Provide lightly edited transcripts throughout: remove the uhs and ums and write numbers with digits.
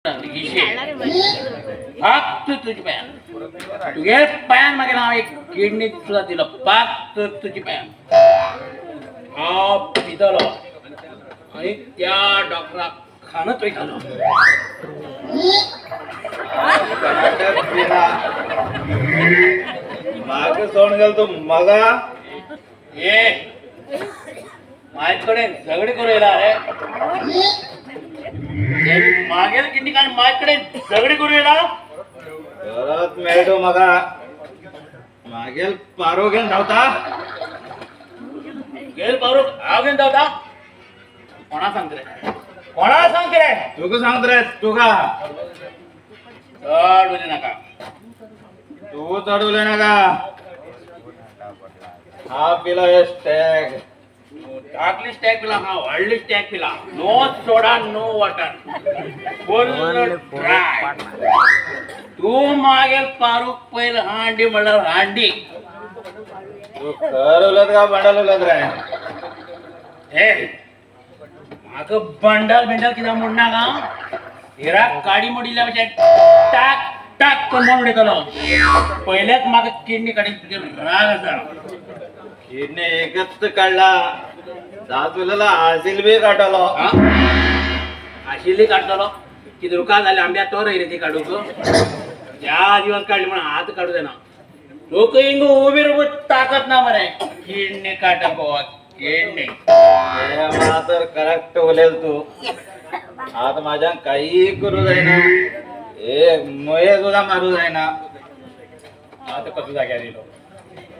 फक्त तुजी पायान, तुगे पायान मागीर हांव एक किडनी सुद्दां दिलो. फक्त तुजी पायान हांव पितलो आनी त्या डॉक्टराक खाणत वयतालो. म्हाका सोडून गेलो तूं मगा. ए, माझ कडेन झगडी करूं येयला रे? मागेल किडनी काड, माझ कडेन झगडी करूं येयला? परत मेळटो म्हाका, मागेल पारो घेवन धांवता. गेल पारू हांव घेवन धांवता? कोणा सांगता रे, कोणा सांगता रे? तुका सांगता रे तुका. चड उलय नाका. तूं चड उलय नाका. हा पिलो हे स्टॅग. धाकली स्टॅग पिला हा, व्हडली स्टॅग पिला. No soda, no water, full dry. तूं मागेल पारूक पयल हांडी म्हणल्यार हांडी. तूं खर उलयत काय बंडल उलयत रे? हे, म्हाका बंडल बिंडल कित्याक म्हणनाका. हिराक काडी मोडिल्ल्या भशेन टाक टाक करून मोडून उडयतलो. पयलेच म्हाका किडनी काडी तुजेर राग आसा. किडनी एकच काडला, दात उलयला आसील बी काडटलो. आशिल्ली काडटलो? कितें रुका जालें आंब्या तो रे ती काडूंक? ज्या दिवस काडली म्हणून हात काडू जायना. तुका हिंगा उबी रावूंक ताकत ना मरे. किडनी काडटा गोवा किडनी. हे मातर करेक्ट उलयल तूं. आतां म्हाज्यान काही करूं जायना, एक मये सुद्दां मारूं जायना. आतां कसो जाग्यार येयलो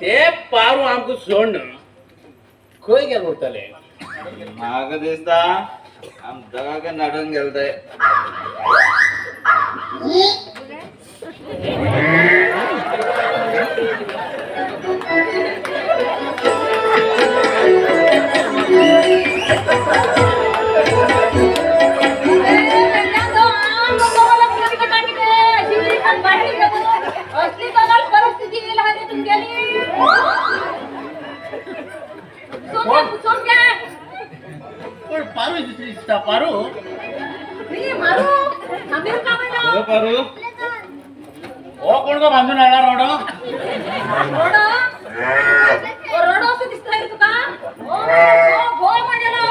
ते पारू आमकां सोडून खंय गेले उरतले? म्हाका दिसता आम दोगांक नडून गेले ते. असली बघाल परिस्थिती येईल हवे तुमच्याली. सोड घ्या. कोण पारू दिसली दिसता पारू. मी मारू आम्ही का म्हणलं? हो पारू. हो, कोण गो बांधून हाडला रोडो? रोडो, रोडो असं दिसतंय रे तुका? हो हो हो माझ्याला.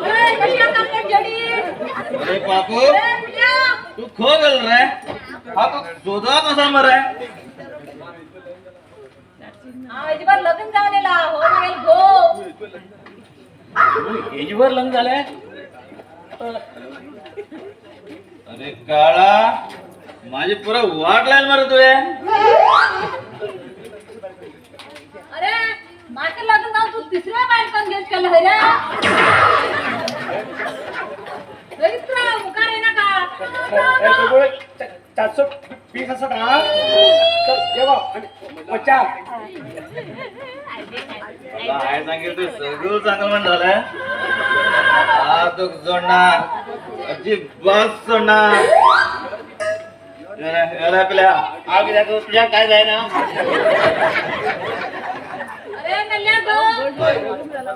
ए, कशी आता आपल्या जडी? अरे बापू. ए, मुल्या. तू खो गेल रे? हा तू शोधत असा मरे. हा, हेजीवर लग्न जाऊन येला हो मागेल गो. हेजीवर लग्न झालंय? अरे काळा, माझी पुरा वाट लाईल मरे तुझे. अरे, माझं लग्न जाऊन तू तिसऱ्या बायकांत गेस केलं है रे? मुकार आहे ना का? 420 असत हा. चल ये बा आणि 50. मला हाय सांगेल तू सगळं चांगलं म्हण झालं. हा तू जोडणार, अजिबात सोडणार. आपल्या हांव कित्याक तुज्यान काय जायना. अरे नल्ल्या गो,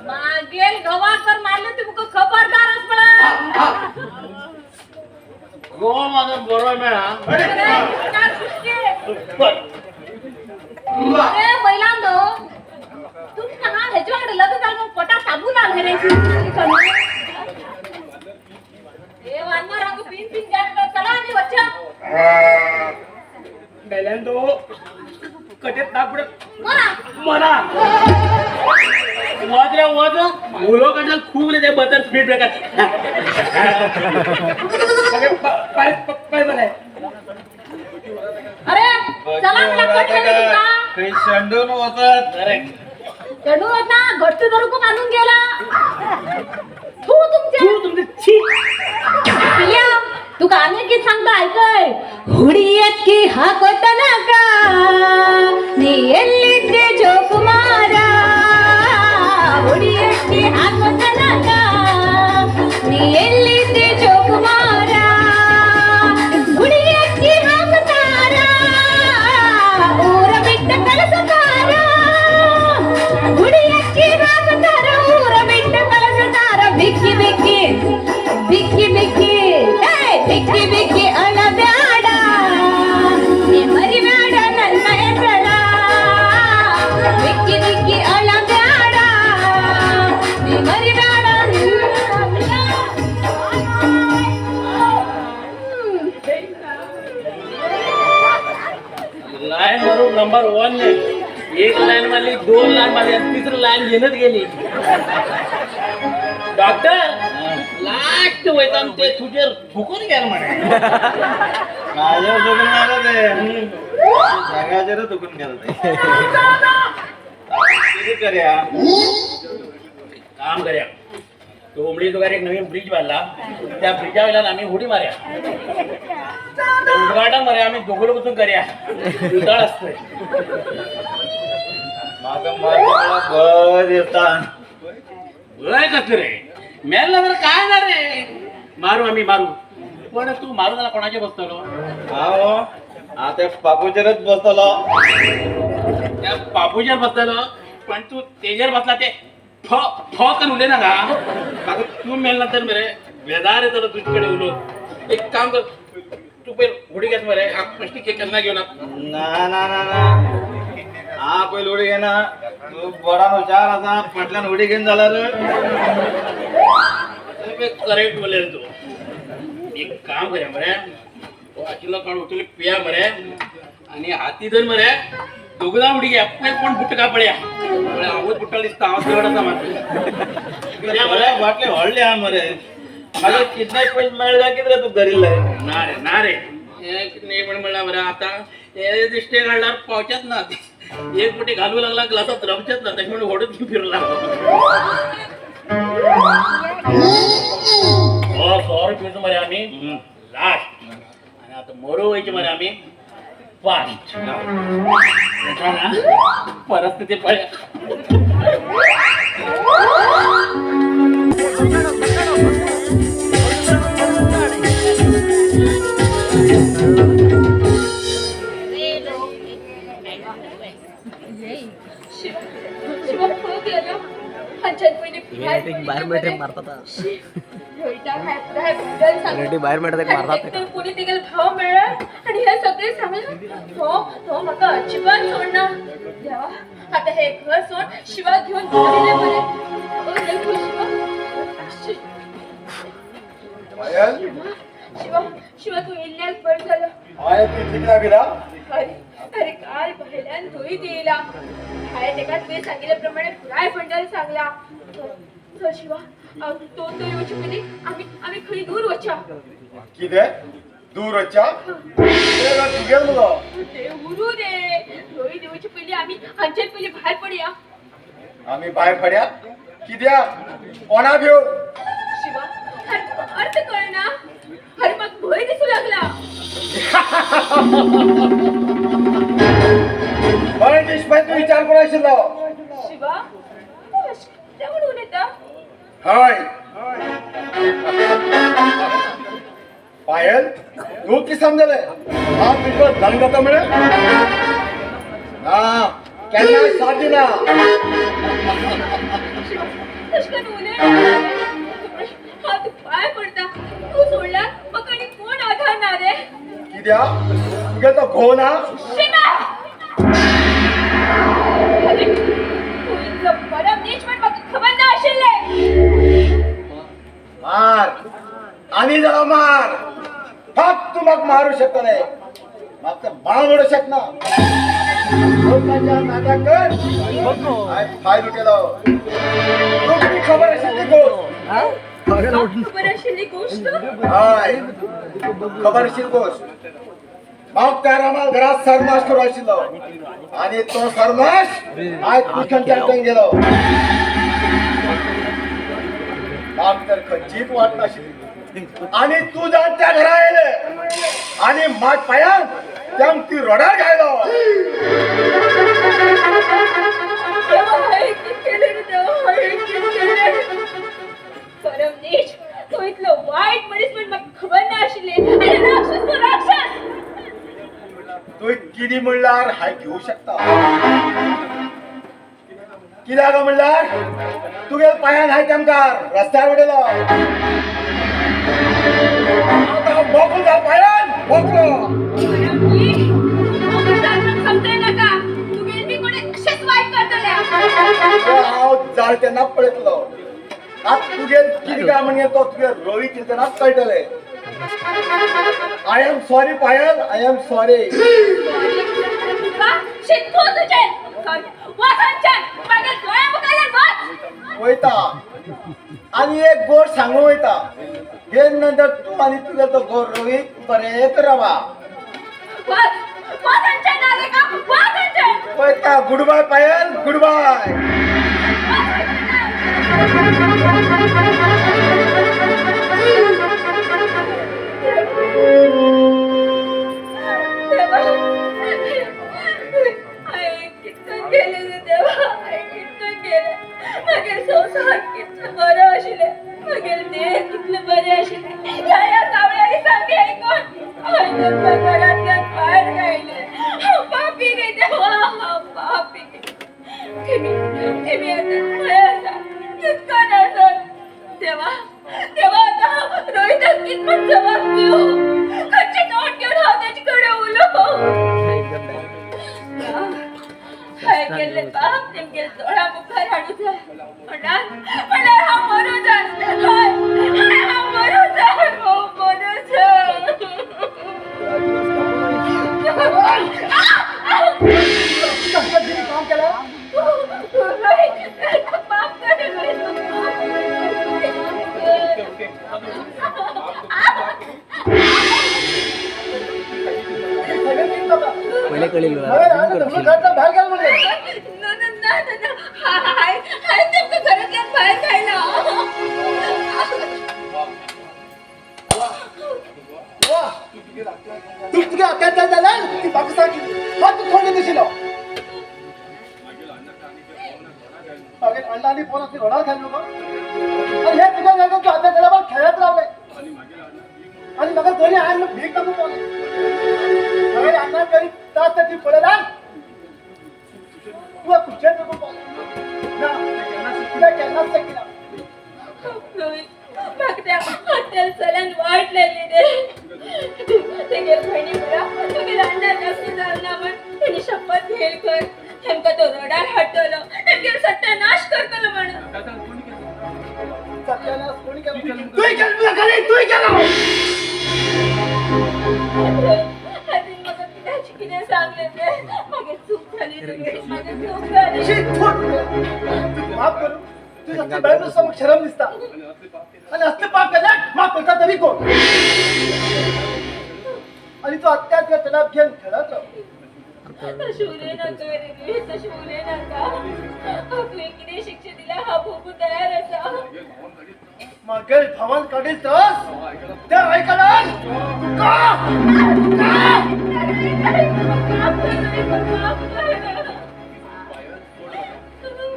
मागेल गवाकर मारले तुमका खबरदारच पडा. गो म्हाका बरो मेळा. अरे सुपर. अरे बैलांदो, तुमका हा ह्याच्या वांगडा लग्न झालं मग पोटात साबून आलं रे. हे वानर रंग पिन पिन जास्त. चला आणि बच्चा. मेल्यांदो कटेत नागपुढे. बोला. मना. वज रे वज, उलो कडल्यान खूब ते बटर स्पीड ब्रेकर. सगळे पाय पाय मला. अरे चला, मला कटलं रे तुमका. काही शंडून होतात. चढू होता घट्ट धरू को बांधून गेला तू तुमच्या. तू तुमचे छी. पिल्या, तुका अनेक गीत सांगता, ऐकय. हुडियक्की हाकोत नका, नी ಎಲ್ಲಿದ್ದೆ ಜೋಕುಮಾರ. ಹುಡಿಯಕ್ಕಿ ಹಾಕೋತ ನಕ, ನೀ ಎಲ್ಲಿದ್ದೆ ಜೋಕುಮಾರ. ಗುಡಿಯಕ್ಕಿ ಹಾಕುತ್ತಾರ, ಊರ ಬಿಟ್ಟ ಕಲಸುತ್ತಾರ. ಗುಡಿಯಕ್ಕಿ ಹಾಕುತ್ತಾರ, ಊರ ಬಿಟ್ಟ ಕಲಸುತ್ತಾರ. ಬಿಕ್ಕಿ ಬಿಕ್ಕಿ ಬಿಕ್ಕಿ ಬಿಕ್ಕಿ, ಏ, ಬಿಕ್ಕಿ ಬಿಕ್ಕಿ. नंबर 1 ने एक लाईन मारली, 2 लाईन मारली आणि तिसरी लाईन घेणच गेली. डॉक्टर लास्ट वैतान ते तुझे थुकून गेलं म्हणे. माझ्यावर चुकून गेलं ते, जगाच्यावर चुकून गेलं ते. किती करूया? काम करूया, तो उमडी दुकान एक नवीन ब्रिज बांधला, त्या ब्रिजावर आम्ही उडी मारूया. उद्घाटन मारूया आम्ही दोघं बसून करूया, उदाळ असतोय. माझं मला बरं दिसता. बरं कसं रे मेल तर काय ना रे, मारू आम्ही मारू. पण तू मारू झाला कोणाच्या बसतलो? हा आता बापूच्याच बसतलो. त्या बापूच्यावर बसतलो, पण तू तेजेर बसला ते फ फ कर उले ना का म्हाका. तू मेल नंतर मरे बेजार येतलो तुझकडे उलो. एक काम कर, तू पहिले उडी घेत मरे, प्रश्न केन्ना घेऊन. ना ना ना ना, हा पहिले उडी घे ना. तू बरा हुशार असा, फाटल्यान उडी घेऊन झाला रे. करेक्ट बोलेल तू. एक काम करूया मरे, आशिल्लो काळ उचल पिया मरे आणि हाती धर मरे, दोघं जाण उडी घ्या. पहिले कोण बुट का पळया, हांवूच बुट्टा दिसता, हांव चड आसा मातूं. बाटले व्हडले हा मरे, म्हाका किडनॅप पयशे मेळ्ळे कितें रे तूं धरिल्ले? ना रे ना रे, एक नाही पण म्हणला बरं. आता हे दिसते काढल्यावर पावच्याच ना, एक मुठी घालू लागला ग्लासात रमच्याच ना, त्याच्यामुळे ओढत फिरू लागला. हो सॉरी पितो मरे आम्ही लास्ट, आणि आता मरू व्हायचे मरे आम्ही फास्ट. परिस्थिती पळ्या. बाहेर मारतात. कोणी तेगेल भाव मेळ्ळा आणि हे सगळे सांगलं. तो तो म्हाका अजिबात सोडना. देवा, आता हे घर सोड शिवा घेऊन गेले बरे. शिवा शिवा तू इल्ल्याक बरं झालं. अरे अरे काल भायल्यान थंय दिला हांवें तेका तुवें सांगिल्ल्या प्रमाणे पुराय बंडल सांगला. चल शिवा, तो तो येवचे पयलीं आमी आमी खंय दूर वच्या. कितें दूर वच्या? तुगेल मुगो. ते उरू रे, थंय देवचे पयलीं आमी हांच्यान पयलीं भायर पडया. आमी भायर पडया कित्याक? कोणा घेवन? शिवा, अरे तुका अर्थ कळना? अरे म्हाका भंय दिसूं लागला. भंय दिसपाक तूं विचार करून आशिल्लो. शिवा, तूं अशें कितें म्हूण उलयता? हय पायल, तूं कितें समजलें? हांव तुजो धंग जाता म्हणून? ना, केन्ना साध्य ना. शिवा, तशें करून उलयना. हांव तुका पांय पडटा, तूं सोडल्यार म्हाका आनी कोण आधार ना रे. कित्याक? तुगे तो घोव ना? शिवा, अरे तूं इतलो परम नीच म्हण म्हाका खबर ना आशिल्लें. मार आनी जालो मार, फक्त तूं म्हाका मारू शकतलें, म्हाका बाण उडोवंक शकना. लोकांच्या नात्याक कर हांवें फायल उठयलो. तुका खबर आशिल्ली गोश्ट? खबर आशिल्ली गोश्ट? हय, खबर आशिल्ली गोश्ट. म्हाका त्या रामाल घरात सर्वनाश करूं आशिल्लो आनी तो सर्वनाश आयज कुशनच्या गेलो. म्हाका तर खंयचीच वाट नाशिल्ली आनी तूं जावन त्या घरा येयलें आनी म्हाज पांयान त्या ती रोडार घायलो. परम नीच, तूं इतलो वायट मनीस म्हण म्हाका खबर ना आशिल्लें. अरे राक्षस तूं, राक्षस. तूं कितें म्हणल्यार हांव घेवं शकता. कित्याक काय म्हणल्यार तुगे पांयान हांवें तेमकार रस्त्यार उडयलो. आतां मोकळो जा पांयान, मोकळो. परम नीच, मोकळो जावन म्हाका समजय नाका. तुगेल बी कोणी अशेंच वायट करतलें. हांव जाळ तेन्ना पळयतलो. आतां तुगे कितें काय म्हणजे तो तुगे रवी कितें तेन्ना कळटलें. I am sorry Payal, I am sorry. Sorry. तुका शितको तुजें वच मागीर दोळ्या मुखार वच वयता आनी एक गोड सांगू वयता हे नंतर तूं आनी तुगे तो गोर रोहीत बरें रावा वच वच हांगच्यान ना रे का वच हांगच्यान वयता. Good bye Payal, good bye. देवा, हांवें कितकन केलें रे देवा, हांवें कितकन केलें. म्हगेर संवसार कितलो बरो आशिल्लें, म्हगेर देह कितले बरें आशिल्लें. ह्या ह्या कावळ्यांनी सामकें आयकून हांवें तांकां घरांतल्यान भायर काडलें. हांव पापी रे देवा, हांव पापी. तेमी तेमी आतां खंय आसा, कितकन आसत देवा. देवा, आतां हांव रोहिताक कितपत जबाब दिवं? खंयचें तोंड घेवन हांव तेजे कडेन उलोवं? हांवें केल्लें पाप तेमगेल्या दोळ्या मुखार हाडूं जाय म्हणल्यार म्हणल्यार हांव मरूं जाय. हय हय, हांव मरूं जाय, हांव मरूं जाय. कसलं काम केलं? रोहित, माफ कर रोहित, माफ कर. सगळे तीन बाबा. पहिले कळेल. अरे, आता तुला घरातनं बाहेर गेलं म्हणजे. ना ना ना ना ना, हाय हाय, नेमकं घरातल्यान बाहेर काडला. वा, तू तुझ्या अत्याचार झाला ती पाकिस्तान हा तू थोडे दिशिलो मागीर अण्णा आणि पोरां ती रोडार खाली लोक आणि हे तुझ्या जागा तू अत्याचार झाला खेळत रावले आणि म्हाका दोन्ही आयन भीक मागूंक पावले. मागीर अण्णा करी तास ती पळयला तुका खुर्चेर मागूंक पावले ना तुका केन्नाच शकना. रोहित, म्हाका त्या हॉटेल चल्यान वाट लायली रे. तेगेर भयणी बरा तुगेल्या अण्णा लग्न जावना म्हण तेणी शपथ घेयल खंय. तेमकां तो रोडार हाडटलो, तेमगेर सत्यानाश करतलो म्हणून. सत्यानाश कोणी केला? तुवें केलं तुझ्या घरी तुवें केलं. आनी म्हाका कित्याचें कितें सांगलें तें. मागीर चूक जाली रे, मागीर चूक जाली. शी, थू. तू माफ करू तू असली बायल नुसतं मग शरम दिसता आणि असले पाप केल्यार माफ करता तरी कोण? आणि तो अत्याचार त्याला घेऊन खेळत राव. तशें उलय नाका रे, तशें उलय नाका. हांव तुवें कितें शिक्षा दिल्या हांव भोगूं तयार आसा. मागीर भावान काडील त्रास ते ऐकणार तुका. माफ कर.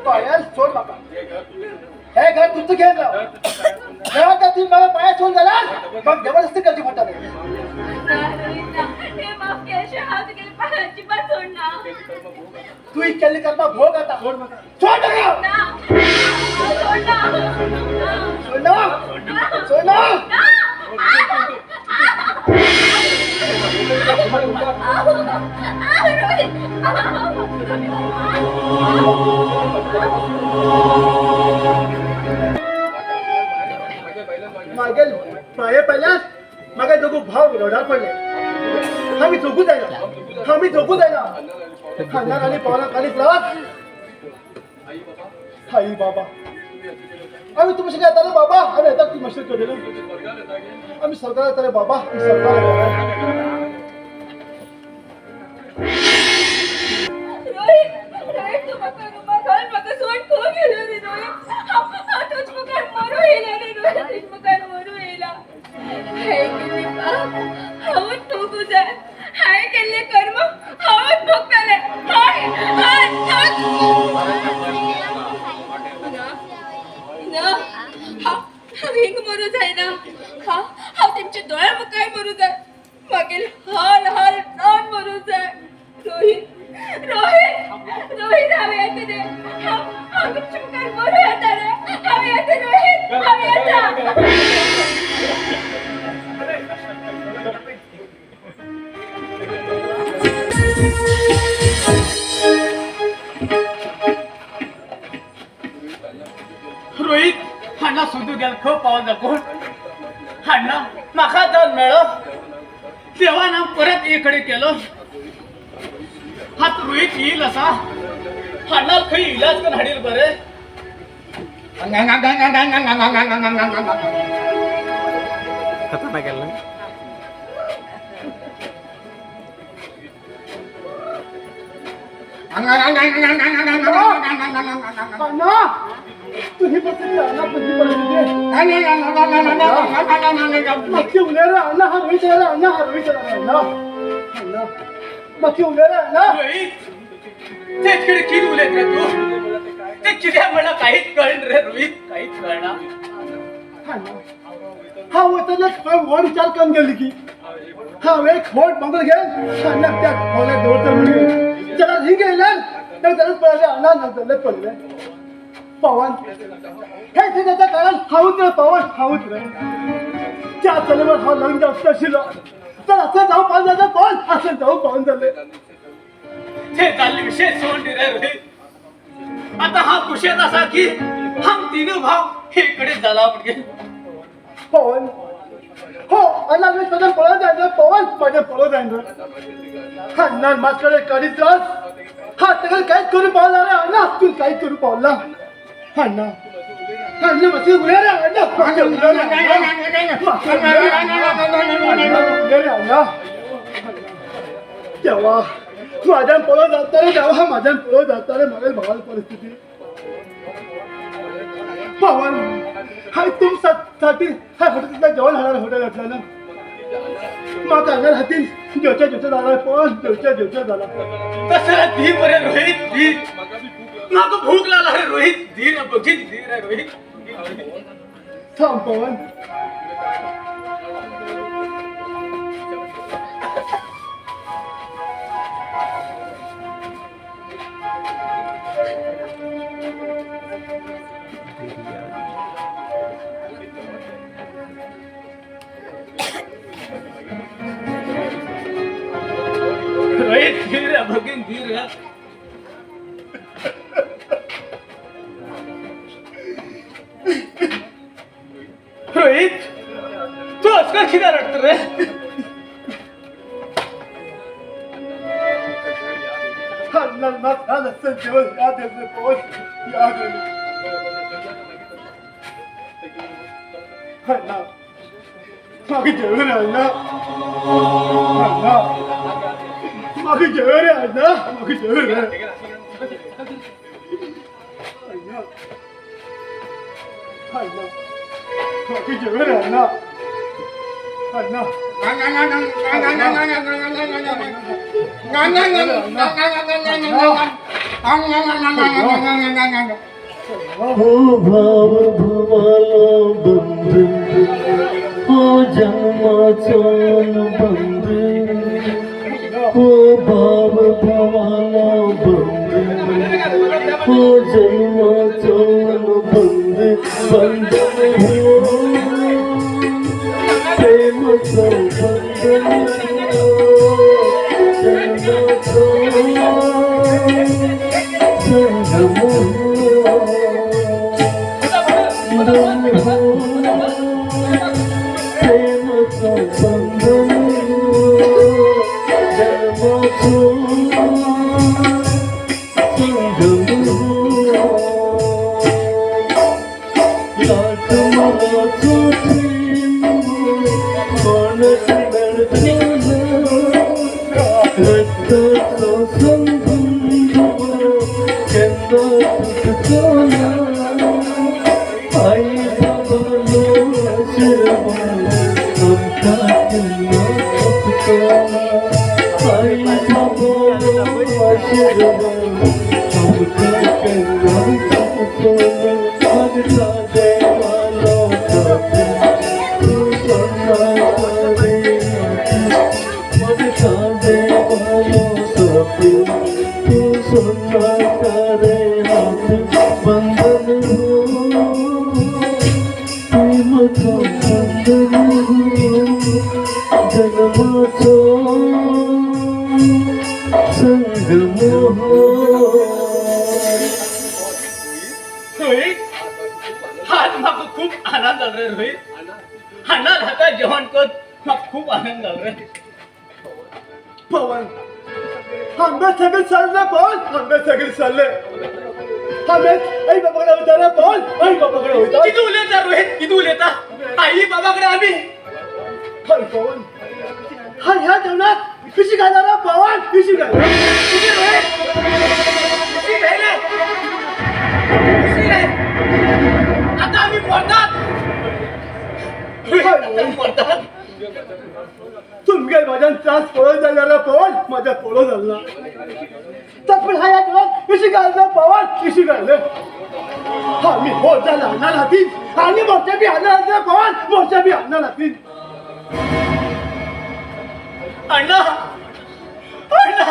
पायाल सोड बाबा, हे घर तुमचं घेऊन राव. जेव्हा त्या तुम्ही मला पाया सोड झाला मग जबरदस्ती करची पडतात. हे माफ केल्याशिवाय हांव तुगेल्या पांय अजिबात सोडना. तू केल्ली कर्मा भोग आता. सोड नका. ना, सोडना. सोड ना, सोड ना. मागील पाये पहिल्याच मागे दोघू भाव रोडार पडले. आम्ही झोपू जायना, आम्ही झोपू जायना. खांदार आणि पावला खाली त्रास. आई बाबा, आम्ही तुमच्या येता रे बाबा, आम्ही येतात ती मशीद कडे. आम्ही सरकार येता रे बाबा, आम्ही सरकार. रोहित, रोहित, तूं म्हाका रुमा घाल, म्हाका सोड खंय गेलो रे रोहित? हांव हांव तुज मुखार मरूं येयला रे रोहित, तुज मुखार मरूं येयला. हांवें केल्लें पाप हांवूच भोगूं जाय. हांवें केल्लें कर्म हांवूच भोगतलें. हय हय हांवूच. ना ना, हांव हांव हिंग मरूं जायना. हांव हांव तेमच्या दोळ्या मुखार मरूं जाय. मागीर हाल हाल रावन मरूं जाय. रोहित, रोहित, रोहित, हांव येता रे. हांव हांव तुमच्या मुखार मरूं येता रे. हांव येता रोहित, हांव येता. रोहित, हांगा सोदू गेल खंय पावलो कोण हाडना म्हाका दर मेळ्ळो. देवान हांव परत एकडे केलो. हात रोहित येईल असा हाडणार खंय इलाज करून हाडील बरे. अण्णा, तुझी परिस्थिती, अण्णा तुझी परिस्थिती. मागची उलय रे अण्णा, हा रोहित रे अण्णा, हा रोहित रे अण्णा. अण्णा, मागची उलय रे अण्णा. रोहित, तेच कडे किती उलयत रे तू? ते कित्या म्हणा काहीच कळण रे रोहित, काहीच कळना. अण्णा, हा वतन व्हड विचार करून गेली की हा वेळ खोट बांधून घे अण्णा, त्या खोल्यात दवरतो म्हणून त्याला रिंग येणार तर त्यालाच पडले अण्णा, नंतर पडले पवन. हे ते त्याचं कारण हाऊच रे पवन, हाऊच रे. त्या चलेवर हा लग्न जास्त असेल तर असं जाऊ पाहून झालं पण असं जाऊ पाहून झाले. ते चालले विषय सोडून दे रे रोहित. आता हा कुशेत असा की हम तीन भाव हे इकडे झाला म्हणजे. पवन हो अण्णा, मी स्वतः पळत जायचं पवन, माझ्या पळत जायचं अण्णा. माझ्याकडे कधी त्रास हा सगळं काहीच करून पावला रे अण्णा, तू काहीच करू पावला अण्णा. अण्णा मग उड्या रे अण्णा, मागच्या उड्या रे अण्णा. मागच्या उड्या रे अण्णा, उड्या रे अण्णा. तेव्हा माझ्या पळत जाता रे, तेव्हा माझ्या पळत जाता रे मागील भावाला परिस्थिती. पवन हाय तुमसाठी हाय हॉटेलला जेवण हाणार हॉटेल असलं ना मग अंगार हातील जेवच्या जेवच्या झाला पण जेवच्या जेवच्या झाला. तसं धीर बरे रोहित, धीर. माग भूक लागला रे रोहित, धीर बघीन, धीर आहे रोहित. थांब पवन. रोहित धीर आहे, बघीन धीर आहे. रोहित, तू असं किती रडतो रे? अण्णा माझा नसेल जेवण याद येते पवन, याद येते. अण्णा मागे जेवण रे अण्णा, अण्णा मागे जेवण रे अण्णा, मागे जेवण रे अण्णा. अण्णा मागे जेवण रे अण्णा. अण्णा हो भाव भवाला बंद, हो जन्माचा बंद, हो भाव भवाला बंद, हो जन्माचा बंद, बंधन हो प्रेम बंधन हो जन्माचा संगम हो प्रेमचं बंधन जन्माचं संगम लाट मनाचं प्रेम मानस मिळतं रक्ताचा संबंध केन्ना तुटतो ना. आई बाबालो आशीर्वाद आमकां केन्ना चुकतो ना. आई बाबालो आशीर्वाद आमकां केन्ना चुकतो ना. मागता देवालो तूं सोडना रे, मागता देवालो तूं सोडना रे. हात बंधन हो प्रेमाचं बंधन हो जन्माचं संगम हो. रोहित, आज माका खूप आनंद झाला रे रोहित. अण्णा हातात जेवण कर, म्हाका खूप आनंद झाला रे. पवन. आंबे सगळे चालले पवन, आंबे सगळे चालले. आंबे आई बाबाकडे वयता रे पवन, आई बाबाकडे वयता. किती उलयता रोहित, किती उलयता? आई बाबाकडे आम्ही. हय पवन, हा ह्या जेवणात कशी घालणार रे पवन, कशी घालणार? किती रोहित, किती राहिले, किती राहिले? आता आम्ही मरतात रोहित, आता मरतात. तुमगे माझ्यान त्रास पळो जाणार रे पवन, माझ्या पळो झाला तर पण हा या जेवणात कशी घालणार पवन, कशी घालणार? हा मी हो झाला आणणार हाती आणि मोर्चा बी आणणार रे पवन, मोर्चा बी आणणार हाती. अण्णा, अण्णा,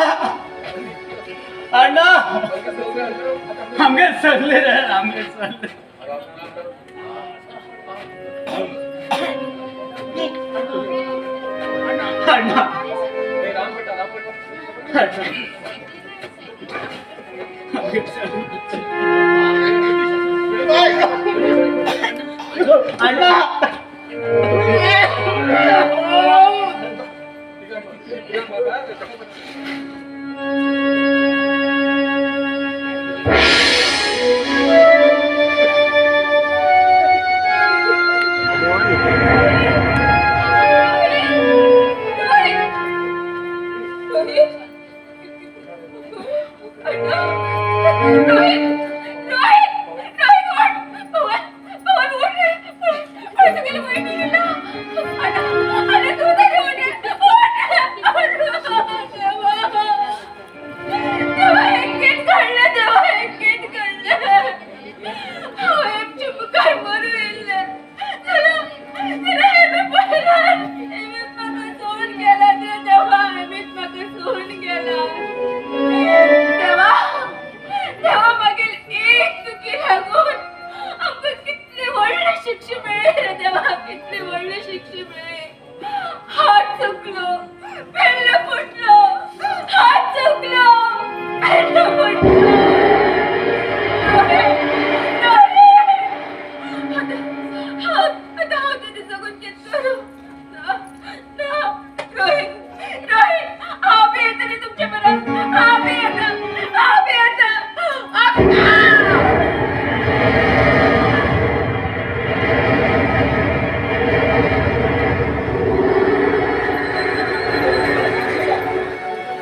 अण्णा, आमगे चल्ले रे, आमगे चल्ले. अण्णा, अण्णा, आमगे चल्ले. अण्णा.